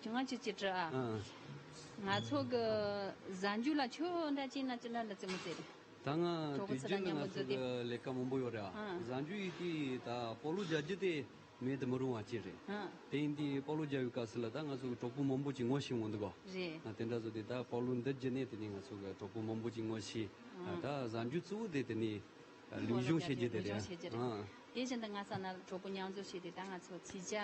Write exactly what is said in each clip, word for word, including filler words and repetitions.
ཁྱོད་ང་ཅི་ཅི་དྲི་ཨ། ཨ། ང་ཚོ་གི་གཟའ་མཇུག་ལ་ཁྱོད་འདྲ་ཅིག་ན་ཅི་འདྲ་འདྲ་ཙི་མོ་ཙི་རེད། ད་ང་གྲོགས་པོ་དུས་ཚོད་རྒྱུན་ལ་མཉམ་ང་པོ་ཚོ་འཛུལ་ཏེ། གི་ལས་ཀ་མང་པོ་ཡོད་རེད་ཨ། ཨ། གཟའ་མཇུག་ཡིན་དུས་ད་སྤོ་ལོ་རྒྱག་རྒྱུ་དེ་མེད་དུ་མི་རུང་བ་ཅིག་རེད། ཨ། དེ་ཡིན་དུས་སྤོ་ལོ་རྒྱག་པའི་སྐབས་སུ་ལ་ད་ང་ཚོ་གི་གྲོགས་པོ་མང་པོ་ཅིག་ངོ་ཤེས་འོང་འདུག་གོ། རེད། ང་དེ་འདྲ་བཟོ་དུས་ད་སྤོ་ལོ་འདི་བརྒྱུད་ནས་དེ་ནས་ང་ཚོ་གི་གྲོགས་པོ་མང་པོ་ཅིག་ངོ་ཤེས། ཨ། ད་གཟའ་མཇུག་གཙོ་བོ་དེ་དེ་ནས་ལས་སྦྱོང་བྱེད་རྒྱུ་དེ་རེད། ལས་སྦྱོང་བྱེད་རྒྱུ་རེད། ཨ། དེ་བཞིན་དུ་ང་ས་ན་གྲོགས་པོ་མཉམ་འཛོམས་བྱས་ཏེ་ད་ང་ཚོ་ཚིག་ཇ་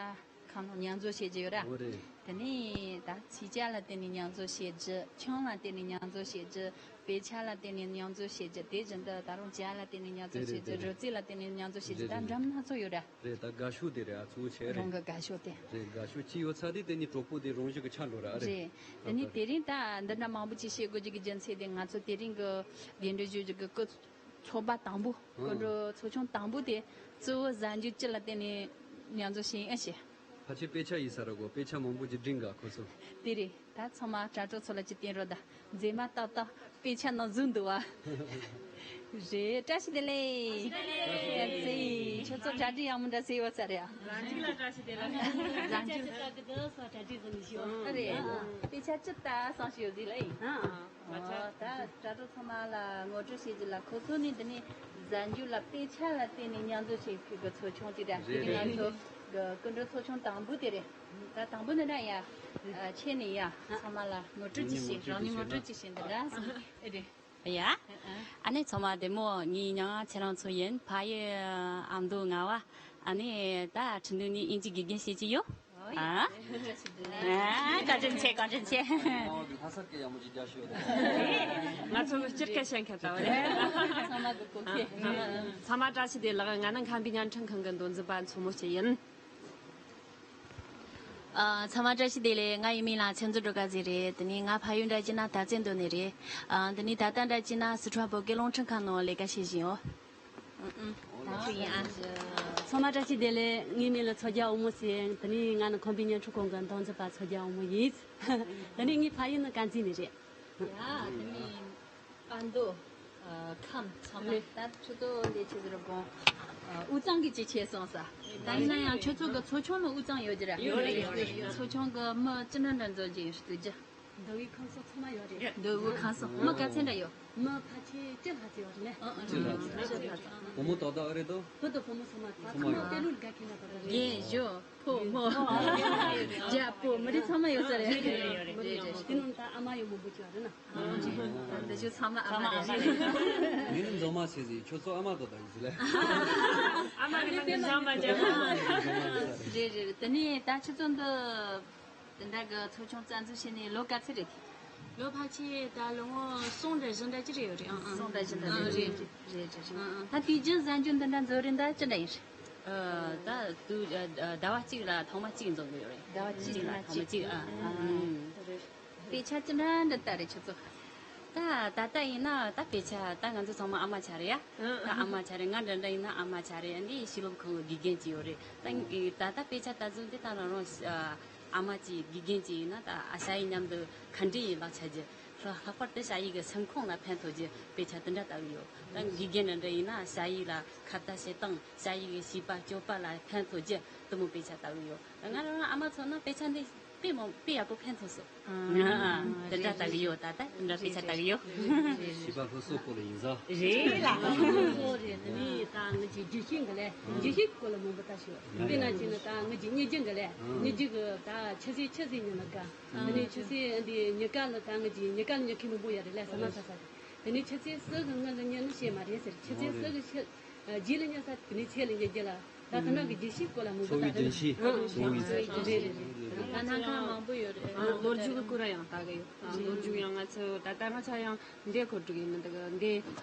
ཁང་ནང་མཉམ་འཛོམས་བྱེད་རྒྱུ་ཡོད་ར། འོ་རེད། དེ་ནས་ད་ཚིག་ཇ་ལ་བརྟེན་ནས་མཉམ་འཛོམས་བྱེད་རྒྱུ། ཆང་ལ་བརྟེན་ནས་མཉམ་འཛོམས་བྱེད་རྒྱུ། དཔེ་ཆ་ལ་བརྟེན་ནས་མཉམ་འཛོམས་བྱེད་རྒྱུ། དེ་བཞིན་དུ་ད་རུང་ཇ་ལ་བརྟེན་ནས་མཉམ་འཛོམས་བྱེད་རྒྱུ། རེད་རེད། རོལ་རྩེད་ལ་བརྟེན་ནས་མཉམ་འཛོམས་བྱེད་རྒྱུ། རེད་ད་རེད། འགྲམ་སྣ་ཚོགས་ཡོད་ར། རེད། ད་དགའ་ཤོས་དེ་རེད་ཨ། གཙོ་བོ་བྱས་རེད། རང་གི་དགའ་ཤོས་དེ། རེད། དགའ་ཤོས་གཅིག་ཡོད་ཚར་དུས་དེ་ནི་གྲོགས་པོ་དེ་རང་བཞིན་གྱི་ཆགས་འགྲོ་ར། ཨ་རེད། རེད། དེ་ནས་དེ་རིང་ད་འདི་འདྲ་མང་པོ་ཅིག་བཤད་དགོས་རྒྱུ་གི་རྒྱུ་མཚན་དེ་ང་ཚོ་དེ་རིང་གི་འདི་འདྲ་བརྗོད་རྒྱུ་གི་སྐུ་ཚོགས་པ་དང་པོ། ཨང་། སྐུ་མགྲོན་ཚོགས་ཆུང་དང་པོ་དེ་གཙོ་བོ་གཟའ་མཇུག་སྤྱི་ལ་བརྟེན་ནས་མཉམ་འཛོམས་བྱས་ཡིན་ཨ་ཞེས། ཕལ་ཆེར་དཔེ་ཆ་ཡིན་ས་རེད་གོ། དཔེ་ཆ་མང་པོ་ཅིག་སྒྲིག་ག་ཁོ་ཚོ། དེ་རེད། ད་ཚང་མ་དྲ་གྲོགས་ཚོ་ལ་ཅིག་བསྟན་རོགས་ད། མཛེས་མ་ཏག་ཏག་དཔེ་ཆ་ནང་བཟུང་འདུག་བ། རེད། བཀྲ་ཤིས་བདེ་ལེགས། བཀྲ་ཤིས་བདེ་ལེགས། ཁྱོད་ཚོ་གྲ་སྒྲིག་ཡག་མོ་འདྲ་བྱས་ཡོད་ས་རེད་ཨ། གཟའ་མཇུག་ལ་བཀྲ་ཤིས་བདེ་ལེགས། གཟའ་མཇུག་ལ་གྲ་སྒྲིག་བཟོ་མི་ཤེས་བ། ཨ་རེད། དཔེ་ཆ་ཅི་ལྟ་བསམ་ཤེས་ཡོད་ཟིག་ལ་ཡིན། ཨ། ད་དྲ་གྲོགས་ཚང་མ་ལ་ངོ་སྤྲོད་བྱེད་རྒྱུ་ལ་ཁོ་ཚོ་ནི་འདི་ནས་གཟའ་མཇུག་ལ་དཔེ་ཆ་ལ་བརྟེན་ནས་མཉམ་འཛོམས་བྱེད་མཁན་གྱི་ཚོགས་ཆུང་ཅིག་རེད། རེད་དེ་རེད། ང་ཚོ་གི་སྐུ་མགྲོན་ཚོགས་ཆུང་དང་པོ་དེ་རེད། ད་དང་པོ་འདི་འདྲ་ཡ། ཁྱེད་ནས་ཡ་ཚང་མ་ལ་ངོ་སྤྲོད་ཅིག་བྱེད། རང་ཉིད་ངོ་སྤྲོད་ཅིག་བྱེད་འདི་འདྲ་སོང་། ཨེ་རེད། ཡ། ཨ་ནི་ཚང་མ་བདེ་མོ། ངའི་མྱིང་ང་ཚེ་རིང་མཚོ་ཡིན། ཕ་ཡུལ་ཨ་མདོ་རྔ་བ། ཨ་ནི་ད་ཁྲིན་ཏུའུ་ནས་དབྱིན་ཇི་དགེ་རྒན་བྱེད་ཀྱི་ཡོད། ཨ། བཀའ་དྲིན་ཆེ། བཀའ་དྲིན་ཆེ། ལྷག་པར་དུ་ལྷ་ས་སྐད་ཡག་མོ་ཅིག་རྒྱག་ཤོག་དང་། ང་ཚོ་གི་སྤྱིར་སྐད་བཤད་མཁན་ལྟ་བུ་རེད། ཚང་མ་གི་གོ་སྐད། ཚང་མ་བཀྲ་ཤིས་བདེ་ལེགས། ང་ནི་མཁའ་འགྲོའི་བརྙན་འཕྲིན་ཁང་གི་མདོ་འཛིན་པ་མཚོ་མོ་སྐྱིད་ཡིན། ཨ། ཚང་མ་བཀྲ་ཤིས་བདེ་ལེགས། ང་ཡི་མིང་ལ་ཚེ་མཛོད་སྒྲོལ་དཀར་ཟེར་རེད། དེ་ནས་ང་ཕ་ཡུལ་འདྲ་བྱས་ན་དར་རྩེ་མདོ་ནས་རེད། ཨ། དེ་ནས་ད་ལྟ་འདྲ་བྱས་ན་སི་ཁྲོན་བོད་སྐད་རླུང་འཕྲིན་ཁང་ནང་ལས་ཀ་བྱེད་བཞིན་ཡོད། ཨུ་ཨུ། ད་ཁྱོད་ཡིན་ཨ། ཚང་མ་བཀྲ་ཤིས་བདེ་ལེགས། ངའི་མིང་ལ་མཚོ་རྒྱལ་དབང་མོ་ཟེར། དེ་ནས་ང་ནི་ཁམས་པའི་བརྙན་འཕྲིན་ཁང་གི་མདོ་འཛིན་པ་མཚོ་རྒྱལ་དབང་མོ་ཡིན། དེ་ནས་ངའི་ཕ་ཡུལ་ནི་དཀར་མཛེས་ནས་རེད། ཡ། དེ་ནས་པ་མདོ། ཨ། ཁམས་ཚང་མ་ད་ཁྱོད་ཚོ་འདི་ཆེ་ཟེར་དགོངས། ཨ། དབུས་གཙང་གི་ཅིག་བྱས་སོང་ས། ད་ཡིན་ན་ཡང་ཁྱོད་ཚོ་གི་ཚོ་ཆུང་ནི་དབུས་གཙང་ཡོད་ཀྱི་རེད། ཡོད་རེད། ཡོད་རེད། ཚོ་ཆུང་གི་མི་ཅི་འདྲ་འདྲ་འཛོམས་ཀྱི་ཡོད་ཟེར་དུས་ཀྱི། མདོ་དབུས་ཁམས་གསུམ་ཚང་མ་ཡོད་རེད། མདོ་དབུས་ཁམས་གསུམ། མི་ག་ཚད་འདྲ་ཡོད། མི་ཕལ་ཆེར་བཅུ་ལྷག་ཙམ་ཡོད་རེད་ལེ། ཨ། ཨ། བཅུ་ལྷག་ཙམ། བཅུ་ལྷག་ཙམ། བུ་དང་བུ་མོ་ཏག་ཏག་རེད་དོ། བུ་དང་བུ་མོ་ཚང་མ་ད་ཚང་མ་ཚང་མ་ཡོད། དཔེ་ལུགས་དགའ་མཁན་འདྲ་པོ་རེད། རྒན་གཞོན་ཕོ་མོ། རྒྱ་བོད་མི་རིགས་ཚང་མ་ཡོད་ས་རེད། རེད་རེད་རེད། དེ་ནང་ད་ཨ་མ་ཡང་མང་པོ་ཅིག་ཡོད་རེད་ན། ཨ། འདི་ཚོ་ཚང་མ་ཨ་མ་རེད། ངས་ནི་འཛོམས་མ་བྱས་ཟིན། ཁྱོད་ཚོ་ཨ་མ་དང་ད་ཡིན་ཟིན་ལེ། ཨ་མ་གི་ནང་གི་འཛོམས་མ་བྱས། རེད་རེད་རེད། དེ་ནས་ད་ཁྱོད་ཚོ་འདི། དེ་འདྲ་གི་ཚོ་ཆུང་རྩ་འཛུགས་བྱས་ནས་ལོ་ག་ཚོད་རེད། ལོ་ཕལ་ཆེར་ད་ལོ་ངོ་གསུམ་འདྲ་བཞི་འདྲ་ཅིག་རེད་ཡོད་རེད། ཨང་ཨང་། གསུམ་འདྲ་བཞི་འདྲ། ཨང་། རེད་རེད་རེད་རེད། ཨང་ཨང་། ད་དུས་རྒྱུན་གཟའ་མཇུག་འདི་འདྲ་འཛོམས་རེས་འདྲ་ཅི་འདྲ་ཡིན་རེད། ཨ། ད་དུས་ཨ་ཟླ་བ་གཅིག་ལ་ཐེངས་མ་གཅིག་འཛོམས་གི་ཡོད་རེད། ཟླ་བ་གཅིག་ལ་ཐེངས་མ་གཅིག། ཨ་ཨ། ཨང་། རེད། དཔེ་ཆ་ཅི་འདྲ་འདྲ་ལྟ་རེད་ཁྱོད་ཚོ། ད་ད་ལྟ་ཡིན་ན་ད་དཔེ་ཆ་ད་ང་ཚོ་ཚང་མ་ཨ་མ་ཆགས་རེད་ཡ། ད་ཨ་མ་ཆགས་རེད། ང་འདྲ་འདྲ་ཡིན་ན་ཨ་མ་ཆགས་རེད། འདི་ཕྱི་ལོགས་ཁང་གི་དགེ་རྒན་ཅིག་ཡོད་རེད། ད་ད་ལྟ་དཔེ་ཆ་ལྟ་ཚུལ་འདི་ད་ལ་རང་ཨ་མ་ཅིག་དགེ་རྒན་ཅིག་ཡིན་ན་ད་ཨ་ཞ་ཡི་མཉམ་དུ་ག་འདྲ་ཡིན་ལག་ཆ་རྒྱུ། ལྷག་ལྷག་པར་དུ་ཞ་ཡི་གི་སེམས་ཁོང་ལ་ཕན་ཐོགས་རྒྱུ་དཔེ་ཆ་དེ་འདྲ་ལྟ་གི་ཡོད། ད་དགེ་རྒན་འདྲ་འདྲ་ཡིན་ན་ཞ་ཡི་ལ་ཁ་བརྡ་བྱེད་སྟངས། ཞ་ཡི་གི་བྱིས་པ་སྤྱོད་པ་ལ་ཕན་ཐོགས་རྒྱུ་དེ་མོ་དཔེ་ཆ་ལྟ་གི་ཡོད། ང་རང་ཨ་མ་མཚོན་ན་དཔེ་ཆ་འདི་དཔེ་མང་དཔེ་ཡག་པོ་ཕན་ཐོགས་སོང་། ཨ། དེ་འདྲ་ལྟ་གི་ཡོད། ད་ལྟ་དེ་འདྲ་དཔེ་ཆ་ལྟ་གི་ཡོད། བྱིས་པ་སློབ་གསོ་སྐོར་ལ་ཡིན་ས། རེད་ལ། སློབ་གསོ་རེད། དེ་ནས་ད་ངེད་ཀྱི་རྒྱུད་ཤེས་གི་ལས། རྒྱུད་ཤེས་སྐོར་ལ་མང་པོ་ལྟ་ཤོག་དཔེར་ན་བྱས་ན་ད་ངེད་ཀྱི་སྙིང་རྗེ་གི་ལས། སྙིང་རྗེ་གི་ད་ཆུ་ཚོད་ཆུ་ཚོད་ཉིན་ལ་དགའ། དེ་ནས་ཆུ་ཚོད་འདི་ཉི་དཀར་ལ་ད་ངེད་ཀྱི་ཉི་དཀར་ལ་ཉི་ཁེ་མི་འབོ་ཡ་རེད་ལས་ས་མ་ས་ས་རེད། དེ་ནས་ཆུ་ཚོད་གསུམ་གི་སྔོན་ལ་ཉལ་ན་བཤད་མ་རེད་ཟེར། ཆུ་ཚོད་གསུམ་གི་ཆུ། རྗེས་ལ་ཉལ་ས་དེ་ནས་ཚེ་ལ་ཉལ་རྒྱུ་ལ། ད་དེ་ནང་གི་རྒྱུད་ཤེས་སྐོར་ལ་མང་པོ་ལྟ་རེད། འཚོ་བའི་རྒྱུད་ཤེས། ཨ། འཚོ་བའི་རྒྱུད་ཤེས། རེད་རེད་རེད། ད་སྣ་ཁ་མང་པོ་ཡོད་རེད། ལོ་རྒྱུས་ཀྱི་སྐོར་ཡང་ལྟ་གི་ཡོད། ལོ་རྒྱུས་ཡང་ང་ཚོ་ད་ལྟ་ང་ཚོ་ཡང་འདི་གོ་འགྲོ་གི་མི་འདུག་འདི་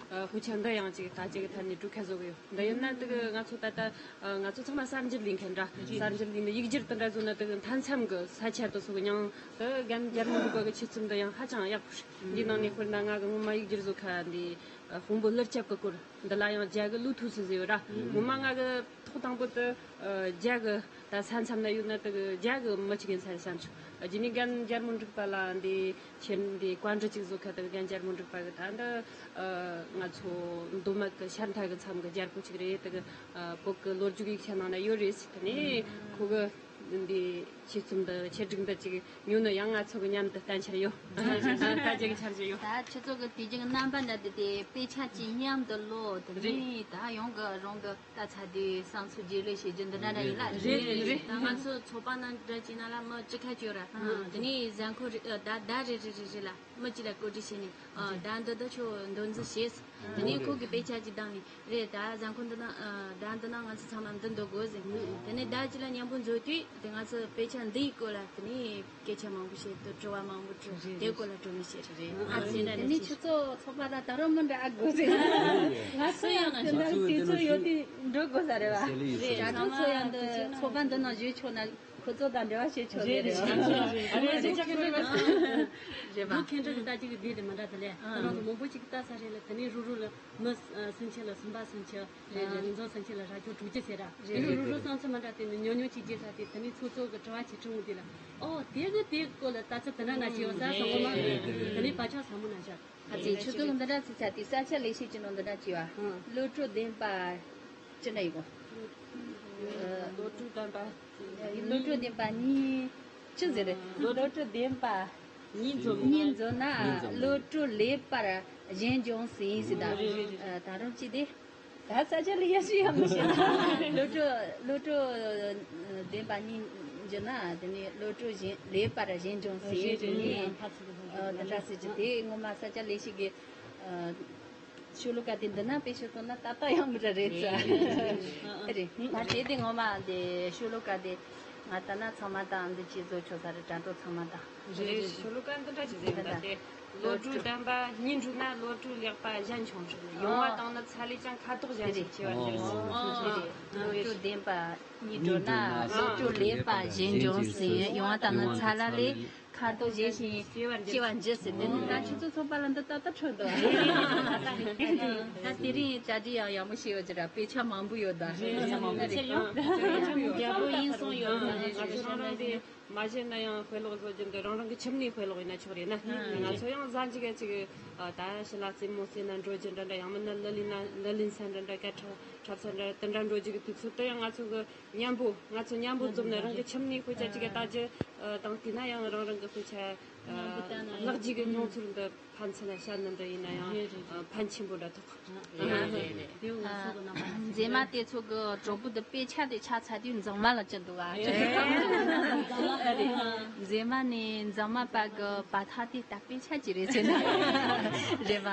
ཧུ་ཆེན་འདི་ཡང་ཅིག་ལྟ་ཅིག་གི་ཐད་ནས་གྲུ་ཁ་བཟོ་གི་ཡོད། འདི་ཡིན་ན་དེ་གི་ང་ཚོ་ད་ལྟ་ང་ཚོ་ཚང་མ་གསར་འགྱུར་ལས་མཁན་འདྲ། གསར་འགྱུར་ལས་ནི་ཡིག་སྒྱུར་དེ་འདྲ་བཟོ་ན་དེ་གི་མཐའ་མཚམས་ཀྱི་ས་ཆ་དེ་ཚོ་གི་མྱིང་དེ་རྒན་རྒྱལ་མོ་འབྲུག་པ་གི་ཆེད་རྩོམ་འདི་ཡང་ཧ་ཅང་ཡག་པོ་རེད། འདི་ནང་ནས་དཔེར་ན་ང་གི་སྔོན་མ་ཡིག་སྒྱུར་བཟོ་ཁ་འདི་དཔོན་པོ་ཀླུ་སྐྱབས་ཀྱི་སྐོར། འདི་ལ་ཡང་རྒྱ་གི་ལུའུ་ཐུའུ་སི་ཟེར་ཡོད་ར། ངོ་མ་ང་གི་ཐོག་དང་པོ་དེ་རྒྱ་གི་ད་ས་མཚམས་ན་ཡོད་ན་དེ་གི་རྒྱ་གི་མི་གཅིག་ཡིན་ས་བསམ་བྱུང་། རྗེས་ནས་རྒན་རྒྱལ་མོ་འབྲུག་པ་ལ་འདི་ཁྱེད་འདི་བཀའ་འདྲི་གཅིག་བཟོ་ཁ་དེ་གི་རྒན་རྒྱལ་མོ་འབྲུག་པ་གི་ད་འདི་ང་ཚོ་མདོ་སྨད་གི་ཤར་མཐའ་གི་མཚམས་གི་རྒྱལ་པོ་གཅིག་རེད། དེ་གི་བོད་གི་ལོ་རྒྱུས་ཡིག་ཆ་ནང་ན་ཡོད་རེད་ཟེར། དེ་ནས་ཁོ་གི་འདི་ཆེད་རྩོམ་འདི་ཆེད་སྒྲིག་འདི་ཅིག་ཉོ་ནི་ཡང་ང་ཚོ་གི་མཉམ་དུ་བསྟན་འཆར་ཡོད། ད་ཅིག་འཆར་གཞི་ཡོད། ད་ཁྱེད་ཚོ་གི་དུས་རྒྱུན་རྣམ་པ་འདྲ་དེ་དེ་དཔེ་ཆ་ཅིག་མཉམ་དུ་ཀློག་དེ་རེད། ནས་ད་ཡོང་གི་རང་གི་ལྟ་ཚར་དུས་བསམ་ཚུལ་བརྗེ་ལེ་བྱེད་རྒྱུ་འདི་འདྲ་འདྲ་ཡིན་ལ། རེད་རེད་རེད། ད་ང་ཚོ་ཚོགས་པ་ནང་འདྲ་ཅིག་ན་ལ་མི་བཅུ་ཁ་ཅིག་ཡོད་ར། དེ་ནས་གཟའ་འཁོར་རེ་ཨ་ཟླ་ཟླ་རེ་རེ་རེ་རེ་ལ་མི་གཅིག་ལ་བཀོད་སྒྲིག་བྱས་ནས། ཨ་ཟླ་འདི་ད་ཁྱོད་འདོན་རྩིས་བྱས། དེ་ནས་ཁོ་གི་དཔེ་ཆ་ཅིག་བཏང་ནས། རེད། ད་གཟའ་འཁོར་འདི་ན་ཨ་ཟླ་འདི་ན་ང་ཚོ་ཚང་མ་འདི་འདོན་དགོས་ཟེར། དེ་ནས་ཟླ་གཅིག་ལ་མཉམ་པོ་འཛོལ་དུས་དེ་ང་ཚོ་དཔེ་ཆ་འདིའི་སྐོར་ལ་དེ་ནས་སྐད་ཆ་མང་པོ་བཤད་དུས་དྲི་བ་མང་པོ་དྲིས། དེའི་སྐོར་ལ་གྲོས་མོལ་བྱས། རེད། ཨ་ཙི། དེ་ནས་ཁྱེད་ཚོ་ཚོགས་པ་ལ་ད་རུང་མི་འདྲ་ཨ་དགོས་ཟེར། ང་ཚོ་ཡང་ན་དེ་འདྲ་དུས་ཚོད་ཡོད་དུས་འགྲོ་དགོས་ས་རེད་བ། རེད། དྲ་གྲོགས་ཚོ་ཡང་འདི་ཚོགས་པ་འདི་ནང་བཞུགས་ཆོག་ན། ཁོ་ཚོ་དང་འབྲེལ་བ་བྱེད་ཆོག་རེད་རེད། རེད་རེད། རེད་པ། ལོ་ཁེ་འདྲ་གི་ལྟ་ཅིག་གི་དེ་དེ་མི་འདྲ་དེ་ལས། ཨ། ཁོ་རང་ཚོ་མང་པོ་ཅིག་ལྟ་ས་རེད་ལ། དེ་ནས་རུ་རུ་ལ་མི་ཨ་སུམ་ཅུ་ལ་སུམ་པ་སུམ་ཅུ། རེད་རེད། རེད། རུ་ཚོགས་སུམ་ཅུ་ལ་ར་ཅོ་དྲུག་ཅུ་ཟེར་ར། རེད། དེ་ནས་རུ་རུ་སང་ཚོ་མི་འདྲ་དེ་ནས་ཉོ་ཉོ་ཅིག་རྒྱས་ས་དེ་དེ་ནས་ཁོ་ཚོ་གི་དྲི་བ་ཆེ་ཆུང་དེ་ལ། ཨོ་དེ་གི་དེ་སྐོར་ལ་ལྟ་ཚུལ་དེ་འདྲ་ན་ཞེས་བ་ས་སོང་གི་མ། རེད་རེད། དེ་ནས་བག་ཆགས་ཟབ་མོ་ན་ཤར། ཨ་ཙི། ཁྱོད་ཚོ་འདི་འདྲ་ཚིག་ཚ་དེ་ས་ཆ་ལས་བྱེད་ཀྱི་ནང་འདི་འདྲ་བྱས་བ། ཨང་། བློ་གྲོས་ལྡན་པ་ཅི་འདྲ་ཡིན་གོ། བློ་གྲོས་ལྡན་པ། བློ་གྲོས་ལྡན་པ་གཉིས་ཅི་ཟེར་རེད། བློ་གྲོས་ལྡན་པ་གཉིས་འཛོམས་གཉིས་འཛོམས་ན་བློ་གྲོས་ལེགས་པར་གཞན་སྦྱོང་ཟིན་ཟེར་ད། རེད་རེད། ད་རུང་ཅི་དེ། ད་ས་ཆ་ལ་ཡ་ཤི་ཡ་མི་ཤེས། བློ་གྲོས་བློ་གྲོས་ལྡན་པ་གཉིས་འཛོམས་ན་དེ་ནས་བློ་གྲོས་གཞན་ལེགས་པར་གཞན་སྦྱོང་ཟིན་དེ་ནས། ཨ་འདི་འདྲ་ཟེར་གྱི་དེ་ངོ་མ་ས་ཆ་ལས་ཤིག་གི་ཨ་ཤོ་ལོ་ཀ་དེ་འདི་ན་དཔེ་ཤོད་སོང་ན་ཏག་ཏག་ཡོང་གི་རེད་ས། རེད། ད་དེ་དེ་ངོ་མ་དེ་ཤོ་ལོ་ཀ་དེ་ང་ལྟ་ན་ཚང་མ་དང་འདི་ཅི་བཟོ་ཆོག་ས་རེད། དྲ་གྲོགས་ཚང་མ་དང་། རེད། ཤོ་ལོ་ཀ་འདི་འདྲ་ཅིག་ཟེར་ད་དེ། བློ་གྲོས་ལྡན་པ་གཉིས་འགྲོ་ན་བློ་གྲོས་ལེགས་པ་གཞན་འབྱོངས་ཟེར། ཡོང་བ་དང་ནི་ཚ་ལས་ཀྱང་ཁ་དོག་གཞན་ཞིག་ཆེ་བར་འགྱུར་ཟེར། རེད། བློ་གྲོས་ལྡན་པ་གཉིས་འགྲོ་ན་བློ་གྲོས་ལེགས་པ་གཞན་འབྱོངས་ཟེར། ཡོང་བ་དང་ནི་ཚ་ལ་ལས་ཁ་དོག་གཞན་ཞིག་སྐྱེ་བར་འགྱུར་ཟེར། དེ་ནི་ད་ཁྱོད་ཚོ་ཚོགས་པ་ལ་འདི་ཏག་ཏག་འཕྲོད་འདུག་ད་དེ་རིང་གྲ་སྒྲིག་ཡང་ཡག་མོ་བྱས་ཡོད་ཀྱི་ར། དཔེ་ཆ་མང་པོ་ཡོད་ད། རེད་རེད། རྒྱལ་པོ་ཡིན་གསུངས་ཡོད། ང་ཚོ་རང་རང་གི་མ་གཞི་ན་ཡང་དཔེ་ཀློག་བཟོ་རྒྱུ་འདི་རང་རང་གི་ཁྱིམ་ནས་དཔེ་ཀློག་ཡིན་ན་ཆོག་རེད་ན། ང་ཚོ་ཡང་གཟའ་མཇུག་ག་ཅིག་ད་ཞི་ལ་རྩེད་མོ་རྩེ་ན་འགྲོ་རྒྱུ་འདྲ་འདྲ། ཡང་མིན་ན་གླུ་ལེན་ན་གླུ་ལེན་ས་འདྲ་འདྲ། སྐད་འཁྲབ་འཁྲབ་ས་འདྲ་དེ་འདྲ་འགྲོ་རྒྱུ་གི་དུས་ཚོད་དེ་ཡང་ང་ཚོ་གི་མཉམ་པོ་ང་ཚོ་མཉམ་པོ་འཛོམས་ནས་རང་གི་ཁྱིམ་ནས་དཔེ་ཆ་ཅིག་ག་ལྟ་རྒྱུ་དང་། དེ་ན་ཡང་རང་རང་གི་དཔེ་ཆ་ལག་རྗེས་ཀྱི་མྱོང་ཚོར་འདི་ཕན་ཚུན་ལ་བཤད་ན་འདི་ཡིན་ན་ཡང་ཕན་ཆེན་པོ་འདྲ་ཐོགས། རེད་རེད་རེད། དེ་ང་ཚོ་གི་རྣམ་པ་ལ། མཛེས་མ་དེ་ཚོ་གི་གྲོགས་པོ་དེ་དཔེ་ཆ་དེ་ཆགས་ཚར་དུས་མཛངས་མ་ལ་བཅར་འདུག་ག་མཛེས་མ་ནས་མཛངས་མ་བར་གི་བར་ཐག་དེ་ད་དཔེ་ཆ་ཅིག་རེད་ཟེར་ན། རེད་པ།